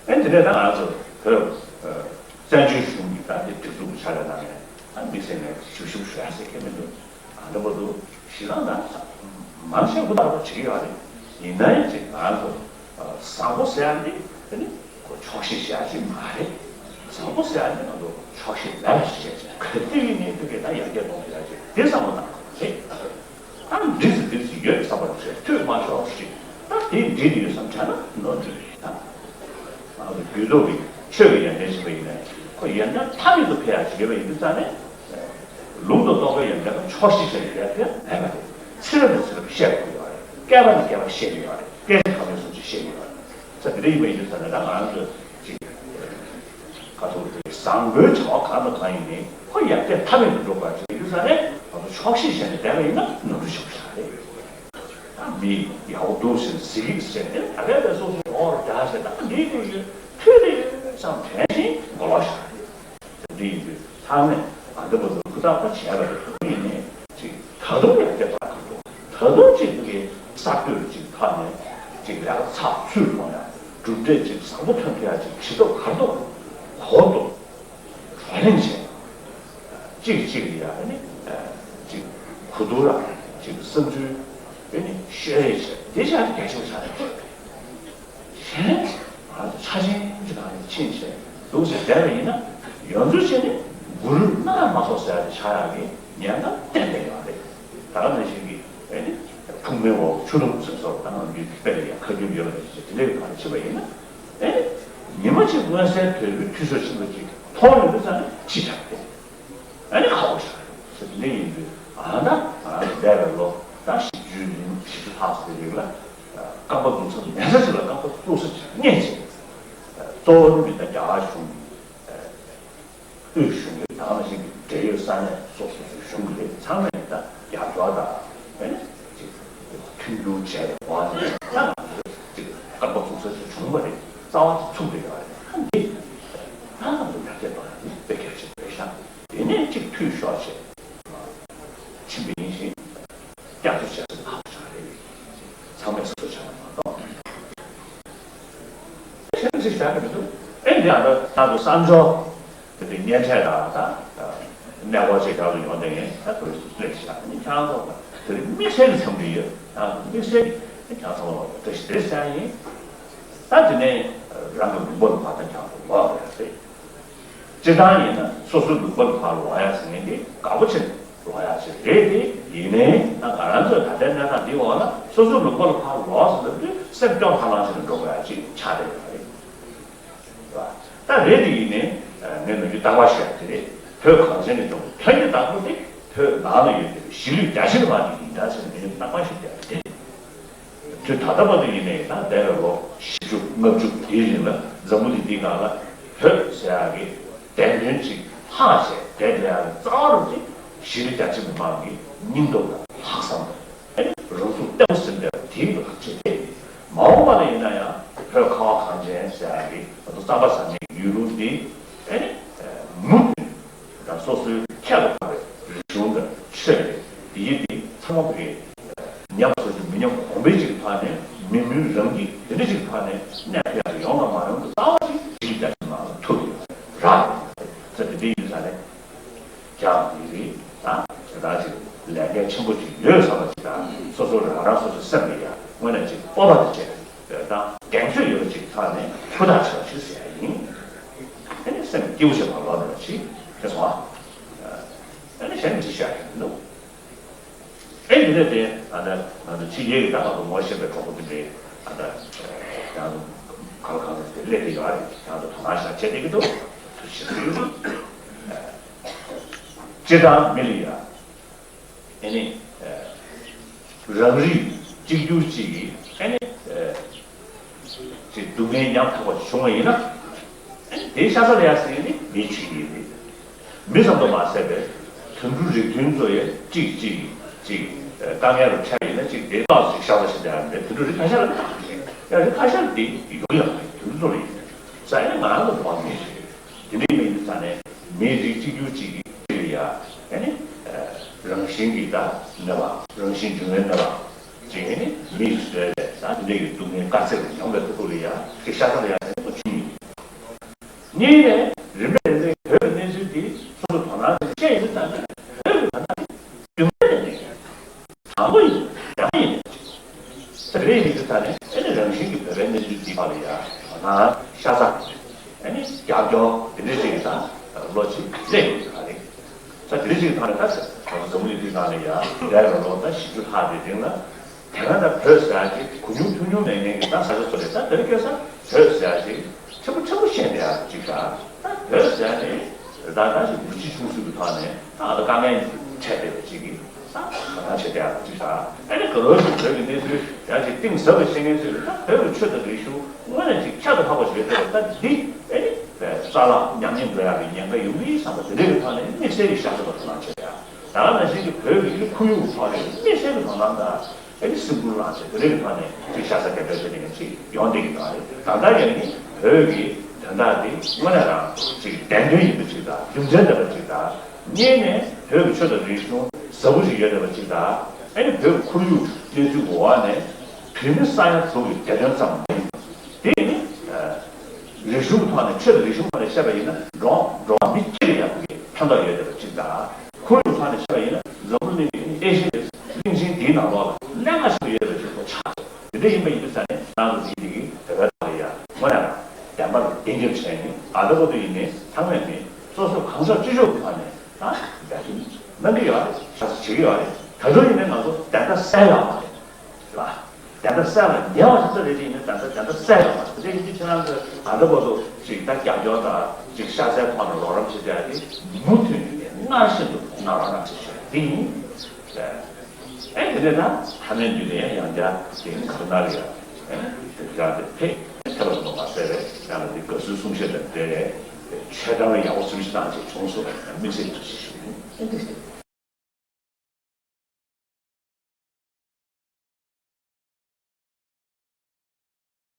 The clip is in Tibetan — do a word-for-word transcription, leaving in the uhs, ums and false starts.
ཨེ་དེ་ནས་ད་ང་ཚོ་བོད་བཙན་བྱོལ་གཞུང་གི་ད་དེ་སྒྲིག་འཛུགས་ཀྱི་ཕྱག་ལས་གནང་མཁན་ད་དམིགས་བསལ་ངས་ཞིབ་ཞིབ་ཞུ་ཡ་ཟེར་མཁན་མི་འདུག་ཨ་འདྲ་པོ་འདུག་གཞི་རང་ད་མང་ཆེ་ཧུར་ཐག་པ་བྱེད་ཀྱི་ཡོད་རེད། ཡིན་ན་ཡང་ཅིག་ང་ཚོ་བཟང་པོ་ཟེར་ཡ་འདི་ཨ་ནི་ཁོ་ཆོག་ཤེས་བྱེད་ཡ་ཅིག་མ་རེད། བཟང་པོ་ཟེར་ཡ་འདི་ང་ཚོ་ཆོག་ཤེས་མེད་པ་ཞིག་བྱས་བྱས་ག་དུས་ཡིན་ནའི་དུས་ཀྱི་ད་ཡར་རྒྱས་གཏོང་ཐུབ་ཡ་ཅིག་འདི་བསམ་བློ་བཏང་དགོས་རེད། ད་འགྲིག་སུ་འགྲིག་སུ་ཡོད་བསམ་པ་རེད། འཐུས་མ་ཤོར་ཞིག་ད་དེ་འགྲིག་ཡོད་བསམ་དྲན་ན་ནོར་འཁྲུལ་རེད་ད། ང་ཚོ་རྒྱུད་ཐོག་གི་ཆོས་ཀྱི་ཡོན་ཏན་ཞིག་པ་ཡིན་ནའི་ཁོ་ཡོན་ཏན་མཐའ་མེད་དུ་འཕེལ་ཡག་ཞིག་ཡོད་པ་ཡིན་དུས་ཙང་ནས། ལུང་དང་རྟོགས་པའི་ཡོན་ཏན་ལ་ཆོག་ཤེས་བྱ་ཡི་ཡོན་ཏན་མེད་པ་རེད། ཚེ་རབས་ནས་ཚེ་རབས་བཤད་དགོས་ཡོད་རེད། བསྐལ་པ་ནས་བསྐལ་པ་བཤད་ཀྱི་ཡོད་རེད། སྐད་ཆ་གང་མེད་སུམ་ཅུ་བཤད་ཀྱི་ཡོད་རེད། ས་དེ་འདྲ་ཡིན་པ་ཡིན་དུས་ཙང་ནས་ད་ང་ཚོ་ཅིག་ཁ་ཐུག་དེ་བཟང་པོའི་བྱ་བ་གང་དང་གང་ཡིན་ནའི་ཁོ་ཡར་རྒྱས་མཐའ་མེད་དུ་འགྲོ་དགོས་ཡ་ཅིག་ཡིན་དུས་ཙང་ནས་ང་ཚོ་ཆོག་ཤེས་བྱས་ནས་བསྡད་པ་ཡིན་ན་ནོར་འཁྲུལ་ཆེན་པོ་ཞིག་རེད། ད་མི་ཡག་པོ་འདུག་ཟེར་ཟིག་ཟེར་ནས་ད་ལྟ་བས་སོ་སོ་འོར་འདྲ་ཟེར་ད་འདི་འདི་ཡོད་མཐུད་དེ་ཡོད་བསམ་དྲན་ཞིང་མགོ་ལོག་བཞག་རེད། དེ་འདྲ་ཡིན་དུས་ཚང་མས་ང་འདི་མ་གཏོགས་ཧུར་ཐག་པ་བྱས་པ་རེད། ཡིན་ནའི་ཅིག་ད་དུང་ཡར་རྒྱས་གཏོང་དགོས་འདུག་ད་དུང་ཅིག་འདི་གསར་གཏོད་ཅིག་ཐོག་ནས་ཅིག་ལས་ཀ་ཚགས་ཚུད་གཏོང་ཡ་གྲུབ་འབྲས་ཅིག་བཟང་པོ་ཐོན་ཐུབ་ཡ་ཅིག་བྱེད་ཐབས་ག་རེ་འདུག་གོ་འདུག་བགྲོ་གླེང་བྱས། གཅིག་གཅིག་ལ་ཡ་ཨ་ནི་ཅིག་གོ་བསྡུར་ར་ཅིག་བསམ་ཚུལ་ཨ་ནི་བཤད་རེས་བྱས་དེ་ཤ་གལ་ཆེན་པོ་ཆགས་ནས་གཞན་ང་ཚོ་ཆ་ཆེན་གྱི་ནང་ནས་ཕྱིན་བྱས་འདུག་ཟེར་བསྡད་པ་ཡིན་ན་ཡོངས་རྫོགས་བྱས་ནས་གུ་རུས་སྣང་མ་ཐོག་ཟེར་ཡ་དེ་ཆགས་ཡག་གི་ཉེན་ཁ་ཏན་ཏན་ཡོད་རེད། ད་ག་ནང་བཞིན་གྱི་ཨ་ནི་ཁུག་མའི་འོག་ཆུ་རུམ་ཟེར་སོགས་ད་ང་ཚོའི་དཔེ་ལ་ཡ་ཁ་རྒྱུན་ཡོད་པ་རེད་ཅེས་དེ་འདྲའི་གང་ཕྱིན་པ་ཡིན་ན། ཨེ། ཉི་མ་གཅིག་མངོན་གསལ་དོད་པོའི་འཐུས་ཤོར་ཆེན་པོ་གཅིག་མཐོང་ཡོང་དུས་ཙང་ནས་ཕྱི་བཞག་སྟེ། ཨ་ནི་ཁ་བ་བཞག་ཟེར་ནས་ཡིན་དུས་ཨ་ན་ང་རང་འདས་པའི་ལོ་ཟླ་བཞི་བཅུའི་རིང་བཞི་བཅུ་ལྷག་ཙམ་རིང་ལ་རྐང་པ་འཛུགས་ས་མེད་ས་ཞིག་ལ་རྐང་པ་བཙུགས་ས་ཅིག་རྙེད་ཅིང་། གཙོ་བོ་ནི་ད་རྒྱ་གར་གཞུང་གི་དབུས་གཞུང་གི་དང་ནང་བཞིན་གྱི་འབྲེལ་ཡོད་ས་གནས་སོ་སོ་སོའི་གཞུང་གི་ཚང་མས་ད་རྒྱབ་སྐྱོར་དང་ཨ་ནི་ཅིག་མཐུན་འགྱུར་བྱས་པའི་འོག་ནས་ད་ང་ཚོས་ཅིག་རྐང་པ་བཙུགས་ས་ཅིག་བྱུང་བ་རེད། རྩ་བ་ཅིག་ཚུགས་བསྡད་ཡོད་རེད། ད་འདི་ད་ང་ཚོ་ཡར་རྒྱས་གཏོང་ཡ་དེ་དཔེ་གལ་ཆེན་པོ་རེད་ཤག་དེ་ནས་ཅིག་འཐུས་ཤོར་བྱས་ཕྱིན་པ་ཡིན་ཞིང་བསྐྱར་གསོ་བྱེད་ས་ཁག་པོ་ཆགས་རེད། ཚང་མས་གསོ་བྱ་བ་མ་གཏོགས། གཞན་ཅིག་བྱ་གི་མི་འདུག་ཨེ་འདི་ཡང་ད་ང་ཚོ་གསར་འབྱོར་དེ་འདྲའི་གཉེན་འཕྲད་དང་ད་གནས་སྐོར་ཅིག་རྒྱབ་ཏུ་ཡོང་བསྡད་མཁན་ད་ཁོ་རེ་ཚོ་སླེབས་ཤག་ཨ་ནི་ཁྱེད་རང་ཚོ་དེ་རིང་དམིགས་བསལ་གྱི་འཚམས་འདྲི་ཡོད། ཨ་དམིགས་བསལ་གྱི་ཁྱེད་རང་ཚོ་ལ་བཀྲ་ཤིས་བདེ་ལེགས་ཟེར་ཡ་ཡིན། ད་དེ་ནས་རང་གི་ལུང་པ་ལ་ཕར་ད་ཁྱེད་རང་ཚོ་ལོག་རེད་ཟེར། སྤྱིར་བཏང་ཡིན་ན་སོ་སོའི་ལུང་པ་ལ་ཕར་ལོག་ཡ་ཟེར་མཁན་དེ་དགའ་པོ་བྱས་ནས་ལོག་ཡ་ཞིག་རེད་དེ། ཡིན་ནའི་ད་ང་རང་ཚོའི་ད་ལྟའི་གནས་སྟངས་འདིའི་འོག་ལ་སོ་སོའི་ལུང་པ་ལ་ཕར་ལོག་ཟེར་ལབ་དུས་སེམས་སྐྱོ་ཧ་ལམ་བྱས་ནས་འགྲོ་དགོས་ཡ་ཅིག་ཆགས་བསྡད་ཡོད་རེད། རེད་བ། ད་རེད་དེ་ཡིན་ནའི་ངས་ནམ་རྒྱུན་རྟག་པར་བཤད་པ་དེ་རེད། བོད་གངས་ཅན་གྱི་ལྗོངས་ཀྱི་ཐོན་སྐྱེད་བདག་པོ་དེ་བོད་ནང་ལ་ཡོད་པའི་གཞིས་ལུས་རྒྱ་ཆེ་བ་དེ་ཡིན་ད་ཟེར་ནས་ངས་རྟག་པར་བཤད་བསྡད་པ་རེད། དུས་ད་ལྟ་བར་དུ་ཡིན་ནའི་ད་འདས་པའི་ལོ་བཞི་བཅུ་ལྔ་བཅུ་དེའི་རིང་ལ་འཛམ་བུ་གླིང་འདིའི་ནང་ལ་བོད་ཟེར་ཡག་གི་བདེན་དོན་ཅིག་ལྷག་བྱས་བསྡད་བསྡད་ཡག་གི་རྩ་བ་རུ་དེ་གཞིས་ལུས་རྒྱ་ཆེ་མི་མང་གི་སྙིང་སྟོབས་དང་ལྷག་བསམ་དང་ཨ་ནི་རང་ཚུགས་བརྟན་པོ་ཟིན་བསྡད་པ་དེའི་ལག་རྗེས་དེ། མ་འོངས་པ་ལ་ཡིན་ན་ཡང་བོད་ཁ་བ་གངས་ཅན་ཟེར་ཡག་གི་ང་ཚོ་གཙང་པ་བཟང་ངན་ཡུལ་ལུང་འདི་ཨ་ནི་མུ་མཐུད། དང་སོ་སོའི་ཁྱད་དུ་འཕགས་པའི་རིག་གཞུང་དང་ཆོས་དང་དེ་ཡི་དེ་ཚང་མ་གི་ཉམས་པ་སོར་ཆུད་མི་ཉམས་གོང་འཕེལ་ཅིག་གི་ཐོག་ནས་མི་མུན་རང་གི་དེ་འདྲ་ཅིག་གི་ཐོག་ནས་གནས་ཐུབ་ཡག་ཅིག་ཡོང་དང་མ་ཡོང་དང་རྩ་བ་ཅིག་གཞིས་ལུས་རྒྱ་ཆེ་མི་མང་ལ་ཐུག་ཡོད་ར། ས་དེ་འདྲ་ཡིན་ས་ནས་ཀྱང་ཡིན་རེད་ད། དེ་ལྟར་ཅིག་ལས་འགན་ཆེན་པོ་ཅིག་ཡོད་བསམ་པ་ཅིག་དང་སོ་སོ་རང་རང་སོ་སོའི་སེམས་ལ་ཡང་དངོས་གནས་ཅིག་སྤོབས་པ་དང་བཅས། དང་གདེང་ཚོད་ཡོད་པ་ཅིག་ཐོག་ནས་ཧུར་ཐག་བྱེད་རོགས་ཞེས་ཟེར་ཡ་ཡིན། ཨ་ནི་སེམས་སྐྱིད་པོ་བྱེད་པ་ལོག་འགྲོ་ཞིག་དེ་སོང་ཨ། ཨ་ནི་གཞན་གྱིས་བཤད་ཡ་མི་འདུག་ཨེ་འདི་ནས་དེ་ཨ་ནི་ང་ཚོ་ཕྱི་རྒྱལ་གྱི་ད་ང་ཚོ་ངོ་ཤེས་པའི་གྲོགས་པོ་དེ་འདྲའི་ཨ་ད་ཡང་གང་ལ་གང་འཚམ་དེ་སླེབས་ཀྱི་ཡོད་རེད། ཡང་ད་དོ་སྣང་ཤར་བྱེད་བསྡད་ཀྱི་འདུག་ཐུགས་རྗེ་ཆེ་ཞུ་རྒྱུ་ཡིན། སྤྱིར་བཏང་མི་ལ་ཡ། ཨ་ནི། རང་རིགས་གཅིག་གྱུར་གཅིག་གིས་ཨ་ནི། ཅིག་སྡུག་བསྔལ་ཉམ་ཐག་པ་ཞིག་བྱུང་བ་ཡིན་ན། ཨ་ནི་དེའི་ཤ་ཚ་ལ་ཡ་ཟེར་ནི་མིའི་ཆོས་ཉིད་རེད། མི་ཙམ་དུ་མ་ཟད་པའི་དུད་འགྲོ་རིགས་མཐུན་ཚོ་ཡང་གཅིག་གཅིག་གཅིག་དཀའ་ངལ་རུ་འཕྲད་ཡིན་ན་གཅིག་དེ་ཏོག་ཙམ་ཤ་ཚ་ཞིག་བསྡད་ཡ་མེད། དུད་འགྲོ་རིགས་ཁ་ཤས་ལ་ཏག་ཏག་ཡང་རིགས་ཁ་ཤས་ལ་དེ་ཡོང་ཡ་མེད། དུད་འགྲོ་ཚོ་ལ་ཡིན་ས་ཡིན་ན་ང་རང་ཚོ་འགྲོ་བ་མི་རེད། དེ་འདྲའི་མི་ཡིན་ཙང་ནས་མིའི་རིགས་གཅིག་གྱུར་གཅིག་གི་ལ་ཡ་ཨ་ནི་རང་བཞིན་གྱི་ད་གནོད་པ་རང་བཞིན་འབྱུང་བའི་གནོད་པ་ཅིག་ཨ་ནི་མིས་བཟོས་པའི་ད་དེ་འདྲའི་གི་སྡུག་བསྔལ་དཀའ་ཚེགས་ལ་མྱོང་བའི་ཐུག་ཐུག་ལ་ཡ་དེ་ཤ་ཚ་ལ་ཡ་ཟེར་ནས་ཁོ་ཆུང་ཡིན། གཉིས་ནས་རིམ་པས་རིམ་པས་བོད་ཀྱི་གནས་ཚུལ་འདི་སོ་སོ་དོ་སྣང་བྱས་བཤད་ཡོང་དུས་ཙམ་ནས་བོད་ཀྱི་བར་ན་རྒྱུ་མཚན་ནས་དྲང་པོ་ཡིན། ཡག་པོ་ཡིན། ད་དེ་འདྲ་ཡིན་དུས་ད་ནི་ཨེ་ནི་རང་བཞིན་གྱི་བོད་པའི་གནས་ཚུལ་འདི་ཐོག་ལ་ཡ་ང་ཤ་ཚ་ཨེ་ནི་རྒྱབ་སྐྱོར་དེ་འདྲ་ཅིག་གི་ད་བློ་ཅིག་སླེབས་ཡོང་གི་ད་རེད། ད་དེ་འདྲ་ཅིག་གི་ཐོག་ནས་ད་ང་ཚོ་འཛམ་བུ་གླིང་འདི་ནང་ལ་ཡ་འདས་པའི་ལོ་ད་བཞི་བཅུ་ལྷག་དེ་རིང་ལ་དེ་སྔ་ད་བོད་ཟེར་ཡ་ཅིག་གུ་ཉུང་ཐུང་ཉུང་མེད་མཁན་གྱི་ད་ས་ཆ་ཚོ་ལས་ད་དེ་རིང་ཁ་སང་བོད་ཟེར་ཡ་ཅིག་ཕྲན་བུ་ཕྲན་བུ་ཤེས་བསྡད་ཡ་ཅིག་ད་ད་བོད་ཟེར་ཡ་ནི་ད་ད་ཅིག་འབུ་སྐྱེས་ཆུང་ཤོས་ཀྱི་ཐོག་ནས་ད་ཨ་ད་དཀའ་ངལ་འཕྲད་བསྡད་པ་ཅིག་གི་ད་ག་ཐང་ཆེ་དེ་ཡག་གཅིག་དང་། ཨ་ནི་ག་ལོ་ཞིག་བོད་ཀྱི་གནས་ཚུལ་ཡང་ཅིག་གཏིང་ཟབ་པ་ཤེས་མཁན་ཚོས་ད་བོད་ཀྱི་ཆོས་དང་རིག་གཞུང་དངོས་གནས་ཅིག་ཁྱད་དུ་འཕགས་པ་ཞིག་ཡོད་དེ་ད་འདི་ཨ་ནི་རྩ་བརླག་ཉམས་ཉེས་འགྲོ་ཡག་གི་ཉེན་ཁ་ཡོང་གི་བསམ་པ་དེ་འདྲའི་གི་ཐོག་ནས་དམིགས་བསལ་གྱི་ཤ་ཚ་བ་དོ་སྣང་བྱེད་ཡག་ད་ག་ནང་བཞིན་གྱི་བོད་ཀྱི་ཁོར་ཡུག་གི་ཐོག་ནས་དམིགས་བསལ་གྱི་དོ་སྣང་དང་། ཨ་ནི་སེམས་ཁུར་བླངས་བྱས་དེ་འདྲའི་གི་ཐོག་ནས་ཅིག་ཤ་ཚ་སྐད་འབོད་བྱེད་མཁན་ཅིག་ཡོང་བསྡད་ཀྱི་འདུག་ཨ་རེད། ད་ལྟ་ཡང་ནི་བོད་ཀྱི་དོན་དག་དེ་དངོས་གནས་རང་ཅིག་བདེན་དོན་ཡིན་པ་ཅིག་དང་རྒྱུ་མཚན་ལྡན་པ་ཅིག་དང་། གཉིས་ནས་བོད་ཀྱི་ཆོས་དང་རིག་གཞུང་ཟབ་པོ་ཞིག་ཡོད་བསྡད་པ་ཅིག་དང་། ཨ་ནི་བོད་ཀྱི་ཁོར་ཡུག་གནས་ཚུལ་གྱི་འོག་ནས་བོད་མི་ས་ཡ་དྲུག་གི་བདེ་དོན་ཙམ་མ་ཡིན་པ། དེ་ནི་རིག་གཞུང་གི་ཐོག་ནས་ཆོས་དང་རིག་གཞུང་ཐོག་ནས་བཤད་པ་ཡིན་ན་འགྲོ་འགྲོ་བ་མི་སྤྱི་ལ་ཡང་ཕན་ཐོགས་ཡོད་བསྡད་པ་ཅིག་དང་། ཁོར་ཡུག་ཐོག་ནས་བཤད་པ་ཡིན་ན་འཛམ་བུ་གླིང་གི་ཨེ་ཤི་ཡའི་གླིང་ཆེན་འདིའི་ནང་ལོགས་ལ་གནད་འགག་ཆེན་པོ་ཡོད་པ་ཞིག་ཏུ་ཆགས་སོང་། དེ་འདྲ་ཡིན་པ་ཡིན་དུས་ཙང་ནས་ང་ཚོ་འདི་འདི་གི་བོད་པའི་ཐོག་ལ་ཡང་དངོས་གནས་བདེན་པ་ལ་བརྟན་ཁྱབ་བྱས་ནས་ཨ་ད་བར་དུ་ཡིན་ནའི་ཚང་མས་ནི་སོ་སོ་གང་ཤོག་ཅི་ཤོག་གི་ཐོག་ནས་ད་འབད་བརྩོན་གནང་གི་ཡོད་རེད། ཤ་ཚ་བྱེད་ཀྱི་ཡོད་རེད། ད་དུང་ཡིན་ནའི་ང་ཚོ་བདེན་མཐའ་གསལ་ཡོད་མ་རེད། རེད་པ། བདེན་མཐའ་གསལ་ལ་ཉེ་བ་ཞིག་ཏུ་རེ་རེ་ཡིན་ན་བདེན་མཐའ་བདེན་མཐའ་གསལ་ཡོད་མ་རེད། དེ་ཡིན་དུས་ཁྱེད་རང་ཚོས་ད་ལྟ་བར་དུ་ཅིག་ད་རྒྱབ་སྐྱོར་དང་ཅིག་ཤ་ཚའི་ཐོག་ནས་རོགས་རམ་བྱེད་བྱས་ཏེ་མུ་མཐུད་ནས་སྔར་བཞིན་དུ་གནང་རོགས་གནང་ཞེས་ཞུ་བ་འདི་ཡིན། ཨེ་དེ་ནས་ད་ཐ་མའི་མདུན་ནས་ཡང་ཡང་བསྐྱར་དེ་ཁ་ན་རེ་ཡང་ཨེ་དེ་རང་དེ་ཕེབས་ཐེ་བ་ནོ་མ་ཟེར་བས་ཡང་ལ་དེ་དགའ་བསུའི་གསུང་བཤད་དང་འབྲེལ་བའི་ཆོས་གྲྭ་བའི་ཡག་པོ་གསུང་བཤད་གནང་བྱས་བྱུང་སོང་། དམིགས་བསལ་གྱི་ཐུགས་རྗེ་ཞུ་ཡིན། ཨེ་འདི་ཞེས།